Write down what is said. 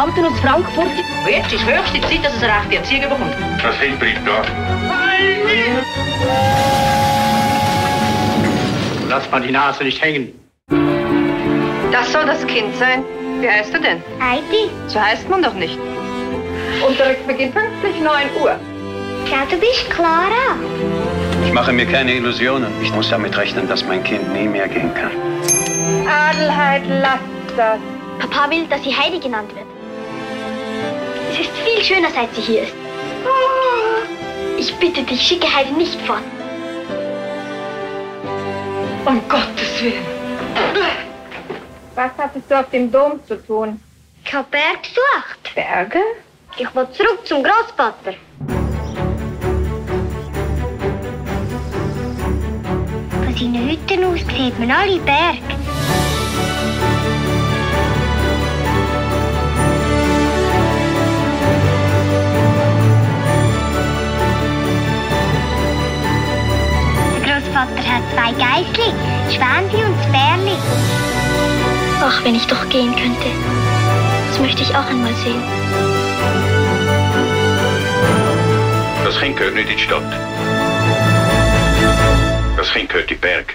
Tante aus Frankfurt. Und jetzt ist höchste Zeit, dass es eine rechte Erziehung bekommt. Das Kind bleibt da. Lass mal die Nase nicht hängen. Das soll das Kind sein. Wie heißt du denn? Heidi. So heißt man doch nicht. Unterricht beginnt pünktlich 9 Uhr. Ja, du bist Clara. Ich mache mir keine Illusionen. Ich muss damit rechnen, dass mein Kind nie mehr gehen kann. Adelheid, lass das. Papa will, dass sie Heidi genannt wird. Es ist viel schöner, seit sie hier ist. Ich bitte dich, schicke Heidi nicht fort. Um Gottes Willen. Was hattest du auf dem Dom zu tun? Ich habe Berg gesucht. Berge? Ich will zurück zum Großvater. Von seinen Hütten aus sieht man alle Berge. Der Großvater hat 2 Geißli, das Schwänli und das Bärli. Ach, wenn ich doch gehen könnte. Das möchte ich auch einmal sehen. Das Kind gehört nicht in die Stadt. Das Kind gehört in die Berge.